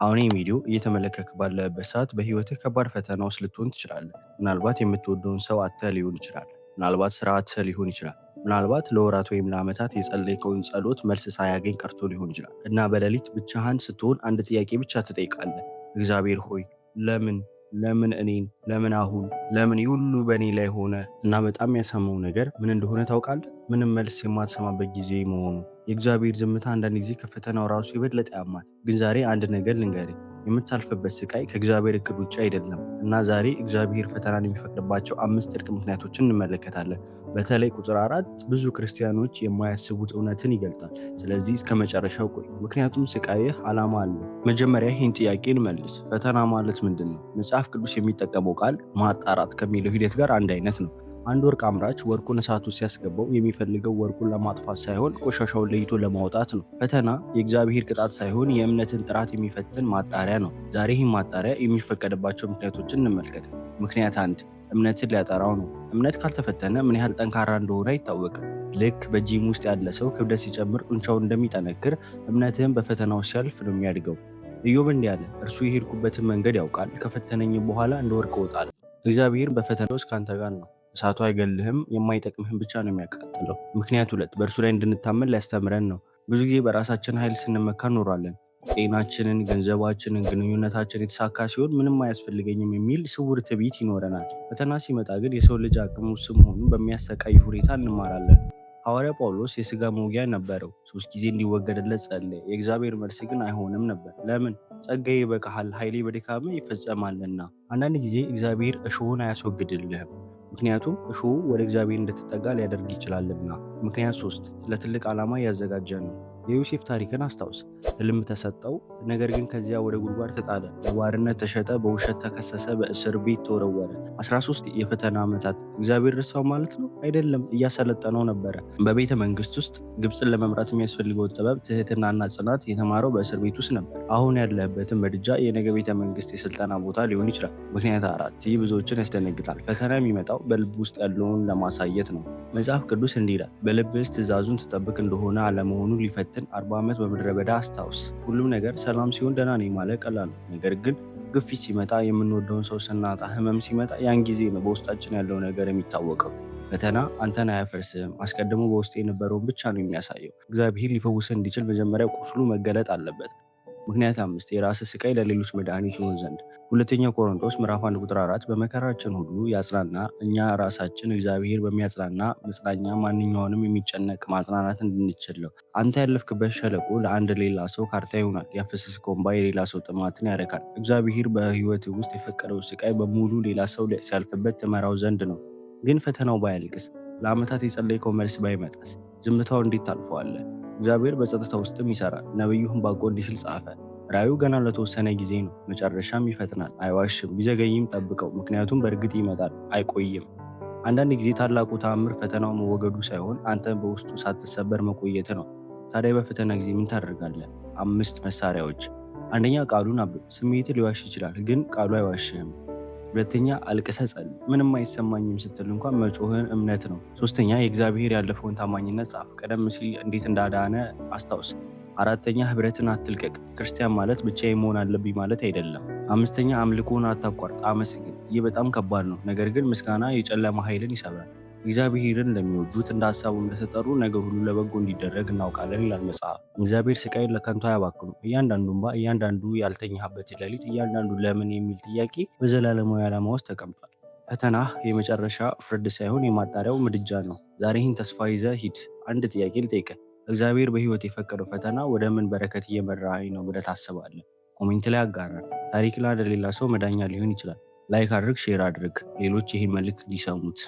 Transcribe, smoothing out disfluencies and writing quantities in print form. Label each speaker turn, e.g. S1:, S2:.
S1: አሁን ይህን ቪዲዮ እየተመለከትክ ባለበት ሰዓት በህይወትህ ከባድ ፈተና ውስጥ ልትሆን ትችላለህ። ምናልባት የምትወደውን ሰው አጥተህ ሊሆን ይችላል። ምናልባት ስራ አጥተህ ሊሆን ይችላል። ምናልባት ለወራት ወይም ለዓመታት የጸለይከውን ጸሎት መልስ ሳያገኝ ቀርቶ ሊሆን ይችላል እና በሌሊት ብቻህን ስትሆን አንድ ጥያቄ ብቻ ትጠይቃለህ። እግዚአብሔር ሆይ ለምን? ለምን እኔን? ለምን አሁን? ለምን ይህ ሁሉ በእኔ ላይ ሆነ? እና በጣም ያሰማው ነገር ምን እንደሆነ ታውቃለህ? ምንም መልስ የማትሰማበት ጊዜ መሆኑ። የእግዚአብሔር ዝምታ አንዳንድ ጊዜ ከፈተናው ራሱ የበለጠ ያማል። ግን ዛሬ አንድ ነገር ልንገርህ፣ የምታልፍበት ስቃይ ከእግዚአብሔር እቅድ ውጭ አይደለም። እና ዛሬ እግዚአብሔር ፈተናን የሚፈቅድባቸው አምስት ጥልቅ ምክንያቶችን እንመለከታለን። በተለይ ቁጥር 4 ብዙ ክርስቲያኖች የማያስቡት እውነትን ይገልጣል። ስለዚህ እስከ መጨረሻው ቆይ፣ ምክንያቱም ስቃይህ ዓላማ አለው። መጀመሪያ ይህን ጥያቄ እንመልስ። ፈተና ማለት ምንድን ነው? መጽሐፍ ቅዱስ የሚጠቀመው ቃል ማጣራት ከሚለው ሂደት ጋር አንድ አይነት ነው። አንድ ወርቅ አምራች ወርቁን እሳት ውስጥ ሲያስገባው የሚፈልገው ወርቁን ለማጥፋት ሳይሆን ቆሻሻውን ለይቶ ለማውጣት ነው። ፈተና የእግዚአብሔር ቅጣት ሳይሆን የእምነትን ጥራት የሚፈትን ማጣሪያ ነው። ዛሬ ይህን ማጣሪያ የሚፈቀድባቸው ምክንያቶችን እንመልከት። ምክንያት 1፣ እምነትን ሊያጠራው ነው። እምነት ካልተፈተነ ምን ያህል ጠንካራ እንደሆነ አይታወቅም። ልክ በጂም ውስጥ ያለ ሰው ክብደት ሲጨምር ጡንቻውን እንደሚጠነክር፣ እምነትህም በፈተናው ሲያልፍ ነው የሚያድገው። ኢዮብ እንዲህ አለ፣ እርሱ የሄድኩበትን መንገድ ያውቃል፣ ከፈተነኝ በኋላ እንደ ወርቅ እወጣለሁ። እግዚአብሔር በፈተና ውስጥ ካንተ ጋር ነው። እሳቱ አይገልህም፣ የማይጠቅምህን ብቻ ነው የሚያቃጥለው። ምክንያት 2፣ በእርሱ ላይ እንድንታመን ሊያስተምረን ነው። ብዙ ጊዜ በራሳችን ኃይል ስንመካ እንኖራለን። ጤናችንን፣ ገንዘባችንን፣ ግንኙነታችን የተሳካ ሲሆን ምንም አያስፈልገኝም የሚል ስውር ትዕቢት ይኖረናል። ፈተና ሲመጣ ግን የሰው ልጅ አቅሙ ውስን መሆኑን በሚያሰቃይ ሁኔታ እንማራለን። ሐዋርያ ጳውሎስ የሥጋ መውጊያ ነበረው። 3 ጊዜ እንዲወገድለት ጸለየ። የእግዚአብሔር መልስ ግን አይሆንም ነበር። ለምን? ጸጋዬ ይበቃሃል፣ ኃይሌ በድካም ይፈጸማልና። አንዳንድ ጊዜ እግዚአብሔር እሾህን አያስወግድልህም፣ ምክንያቱም እሾሁ ወደ እግዚአብሔር እንድትጠጋ ሊያደርግ ይችላልና። ምክንያት 3፣ ለትልቅ ዓላማ እያዘጋጀ ነው። የዮሴፍ ታሪክን አስታውስ። ህልም ተሰጠው፣ ነገር ግን ከዚያ ወደ ጉድጓድ ተጣለ፣ ለባርነት ተሸጠ፣ በውሸት ተከሰሰ፣ በእስር ቤት ተወረወረ። 13 የፈተና ዓመታት። እግዚአብሔር ረሳው ማለት ነው? አይደለም፣ እያሰለጠነው ነበረ። በቤተ መንግስት ውስጥ ግብፅን ለመምራት የሚያስፈልገውን ጥበብ፣ ትህትናና ጽናት የተማረው በእስር ቤት ውስጥ ነበር። አሁን ያለህበትን ምድጃ የነገ ቤተ መንግስት የስልጠና ቦታ ሊሆን ይችላል። ምክንያት 4፣ ይህ ብዙዎችን ያስደነግጣል። ፈተና የሚመጣው በልብ ውስጥ ያለውን ለማሳየት ነው። መጽሐፍ ቅዱስ እንዲህ ይላል፣ በልብህ ትእዛዙን ትጠብቅ እንደሆነ አለመሆኑን ሊፈትን 40 ዓመት በምድረ በዳ አስታውስ። ሁሉም ነገር ሰላም ሲሆን ደህና ነኝ ማለት ቀላል ነው። ነገር ግን ግፊት ሲመጣ፣ የምንወደውን ሰው ስናጣ፣ ህመም ሲመጣ ያን ጊዜ ነው በውስጣችን ያለው ነገር የሚታወቀው። ፈተና አንተን አያፈርስህም፣ አስቀድሞ በውስጥ የነበረውን ብቻ ነው የሚያሳየው። እግዚአብሔር ሊፈውስህ እንዲችል መጀመሪያ ቁስሉ መገለጥ አለበት። ምክንያት 5፣ የራስ ስቃይ ለሌሎች መድኃኒት ይሆን ዘንድ። ሁለተኛ ቆሮንቶስ ምዕራፍ 1 ቁጥር 4 በመከራችን ሁሉ ያጽናና፣ እኛ ራሳችን እግዚአብሔር በሚያጽናና መጽናኛ ማንኛውንም የሚጨነቅ ማጽናናት እንድንችል ነው። አንተ ያለፍክበት ሸለቆ ለአንድ ሌላ ሰው ካርታ ይሆናል። ያፈሰስከው እንባ የሌላ ሰው ጥማትን ያረካል። እግዚአብሔር በህይወት ውስጥ የፈቀደው ስቃይ በሙሉ ሌላ ሰው ሲያልፍበት ትመራው ዘንድ ነው። ግን ፈተናው ባያልቅስ? ለዓመታት የጸለይከው መልስ ባይመጣስ? ዝምታው እንዴት ታልፈዋለህ? እግዚአብሔር በጸጥታ ውስጥም ይሰራል። ነቢዩ ዕንባቆም እንዲህ ሲል ጻፈ፣ ራእዩ ገና ለተወሰነ ጊዜ ነው፣ መጨረሻም ይፈጥናል፣ አይዋሽም። ቢዘገይም ጠብቀው፣ ምክንያቱም በእርግጥ ይመጣል፣ አይቆይም። አንዳንድ ጊዜ ታላቁ ተአምር ፈተናው መወገዱ ሳይሆን አንተ በውስጡ ሳትሰበር መቆየት ነው። ታዲያ በፈተና ጊዜ ምን ታደርጋለህ? አምስት መሳሪያዎች። አንደኛ፣ ቃሉን አንብብ። ስሜት ሊዋሽ ይችላል፣ ግን ቃሉ አይዋሽህም። ሁለተኛ፣ አልቅሰህ ጸልይ። ምንም አይሰማኝም ስትል እንኳን መጮህን እምነት ነው። ሶስተኛ፣ የእግዚአብሔር ያለፈውን ታማኝነት ጻፍ። ቀደም ሲል እንዴት እንዳዳነ አስታውስ። አራተኛ፣ ህብረትን አትልቀቅ። ክርስቲያን ማለት ብቻዬን መሆን አለብኝ ማለት አይደለም። አምስተኛ፣ አምልኮን አታቋርጥ፣ አመስግን። ይህ በጣም ከባድ ነው፣ ነገር ግን ምስጋና የጨለማ ኃይልን ይሰብራል። እግዚአብሔርን ለሚወዱት እንደ ሀሳቡ እንደተጠሩ ነገር ሁሉ ለበጎ እንዲደረግ እናውቃለን ይላል መጽሐፍ። እግዚአብሔር ስቃይን ለከንቱ አያባክኑም። እያንዳንዱ እንባ፣ እያንዳንዱ ያልተኛህበት ሌሊት፣ እያንዳንዱ ለምን የሚል ጥያቄ በዘላለማዊ ዓላማ ውስጥ ተቀምጧል። ፈተናህ የመጨረሻ ፍርድ ሳይሆን የማጣሪያው ምድጃ ነው። ዛሬ ይህን ተስፋ ይዘህ ሂድ። አንድ ጥያቄ ልጠይቅህ። እግዚአብሔር በህይወት የፈቀደው ፈተና ወደ ምን በረከት እየመራኝ ነው ብለህ ታስባለህ? comment ላይ አጋራን። ታሪክ ለሌላ ሰው መዳኛ ሊሆን ይችላል። like አድርግ፣ share አድርግ፣ ሌሎች ይህን መልእክት እንዲሰሙት።